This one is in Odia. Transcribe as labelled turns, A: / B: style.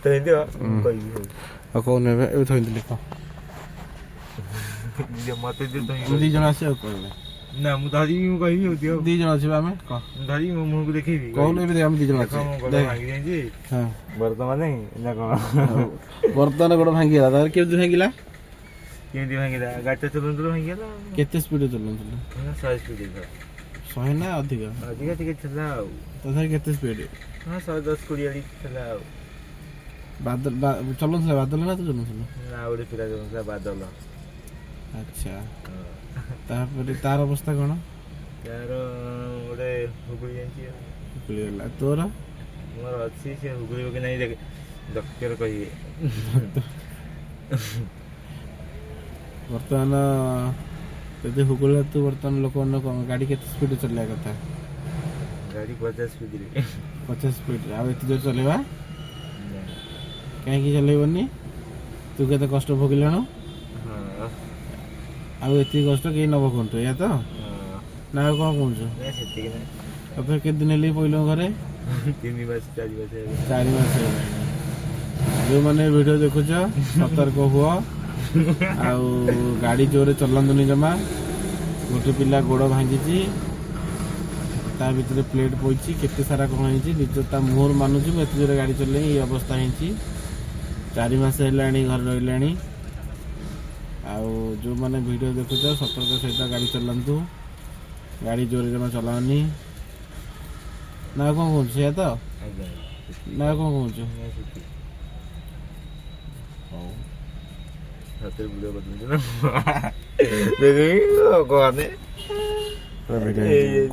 A: ଥୋଇଦିଅ, କହିବି।
B: ଆଉ କହୁନ, ଏବେ ଏବେ ଥୋଇଥିଲି, କହ।
A: ମତେ।
B: ଦି ଜଣ ଆସିବ, କହିଲେ।
A: ନା, ମୁଁ ଧରିବି, ମୁଁ କହିବି। ଆଉ ଦିଅ।
B: ଦି ଜଣ ଆସିବା ଆମେ, କହ।
A: ମୁଁ ଧରିବି, ମୋ ମୁହଁକୁ ଦେଖେଇବି।
B: କହୁନୁ ଏବେ, ଆମେ ଦି ଜଣ
A: ଦେଖ, ମୋ ଗୋଡ଼ ଭାଙ୍ଗି ଯାଇଛି।
B: ହଁ।
A: ବର୍ତ୍ତମାନ ନା କଣ?
B: ବର୍ତ୍ତମାନ ଗୋଡ଼ ଭାଙ୍ଗିଗଲା। ତାପରେ କେମିତି ଭାଙ୍ଗିଲା?
A: କେମିତି ଭାଙ୍ଗିଲା? ଗାଡ଼ିଟା ଚଲାଉଥିଲୁ, ଭାଙ୍ଗିଗଲା।
B: କେତେ ସ୍ପିଡ୍ ଚଲାଉଥିଲୁ?
A: 100 ସ୍ପିଡ୍ ହେଇଥିଲା।
B: 100 ନା ଅଧିକ?
A: ଅଧିକ ଟିକେ ଥିଲା ଆଉ।
B: ତଥାପି କେତେ ସ୍ପିଡ୍?
A: ହଁ, 110 20 ଆଡ଼ିକି ଥିଲା ଆଉ।
B: ବାଦଲ ଚଲାଉଥିଲା, ବାଦଲ ନା ତୁ ଚଲାଉଥିଲୁ?
A: ନା, ଆଉ ଗୋଟେ ପିଲା ଚଲାଉଥିଲା, ବାଦଲ।
B: ଆଚ୍ଛା, ତାପରେ ତାର ଅବସ୍ଥା କ'ଣ?
A: ତାର ଗୋଟେ ହୁଗୁଳି ଯାଇଛି ଆଉ।
B: ହୁଗୁଳି ଗଲା। ତୋର?
A: ମୋର ଅଛି, ସେ ହୁଗୁଳିବ କି ନାହିଁ ଦେଖ, ଡକ୍ଟର କହିବେ।
B: ବର୍ତ୍ତମାନ ଯଦି ହୁଗୁଳିଲା, ତୁ ବର୍ତ୍ତମାନ ଲୋକମାନଙ୍କ ଗାଡ଼ି କେତେ ସ୍ପିଡ୍ ଚଲେଇବା କଥା?
A: ଗାଡ଼ି 50 ସ୍ପିଡରେ।
B: 50 ସ୍ପିଡ୍। ଆଉ ଏତେ ଜୋର ଚଲେଇବା କାହିଁକି? ଚଲେଇବନି। ତୁ କେତେ କଷ୍ଟ ଭୋଗିଲାଣୁ।
A: ହଁ।
B: ଆଉ ଏତିକି କଷ୍ଟ କେହି ନବ କୁହନ୍ତୁ, ଏଇଆ ତ? ନା ଆଉ କ'ଣ କହୁଛୁ?
A: ସେତିକି ନା।
B: ତଥାପି କେତେ ଦିନ ହେଲେ ପଇଲୁ ଘରେ?
A: 3 ମାସ, 4 ମାସ।
B: 4 ମାସ ହେଲାଣି। ଯେଉଁମାନେ ଭିଡ଼ିଓ ଦେଖୁଛ, ସତର୍କ ହୁଅ ଆଉ ଗାଡ଼ି ଜୋରରେ ଚଲାନ୍ତୁନି ଜମା। ଗୋଟେ ପିଲା ଗୋଡ଼ ଭାଙ୍ଗିଛି, ତା ଭିତରେ ପ୍ଲେଟ୍ ପଡ଼ିଛି, କେତେ ସାରା କ'ଣ ହେଇଛି। ନିଜ ତା ମୁହଁରୁ ମାନୁଛି, ମୁଁ ଏତେ ଜୋରେ ଗାଡ଼ି ଚଲେଇ ଏଇ ଅବସ୍ଥା ହେଇଛି। 4 ମାସ ହେଲାଣି ଘରେ ରହିଲାଣି। ଆଉ ଯେଉଁମାନେ ଭିଡ଼ିଓ ଦେଖୁଛ, ସତର୍କ ସହିତ ଗାଡ଼ି ଚଲାନ୍ତୁ। ଗାଡ଼ି ଜୋରେ ଜମା ଚଲାଅନି। ନା ଆଉ କ'ଣ କହୁଛୁ? ସେଇଆ ତ?
A: ଆଜ୍ଞା।
B: ନା ଆଉ କ'ଣ କହୁଛୁ?
A: ସେତିକି।
B: ହଉ।
A: ସତରେ ଭିଡ଼ିଓ କରିଦେଉଛୁ ନା? ଭଗବାନ।
B: ଭିଡ଼ିଓ।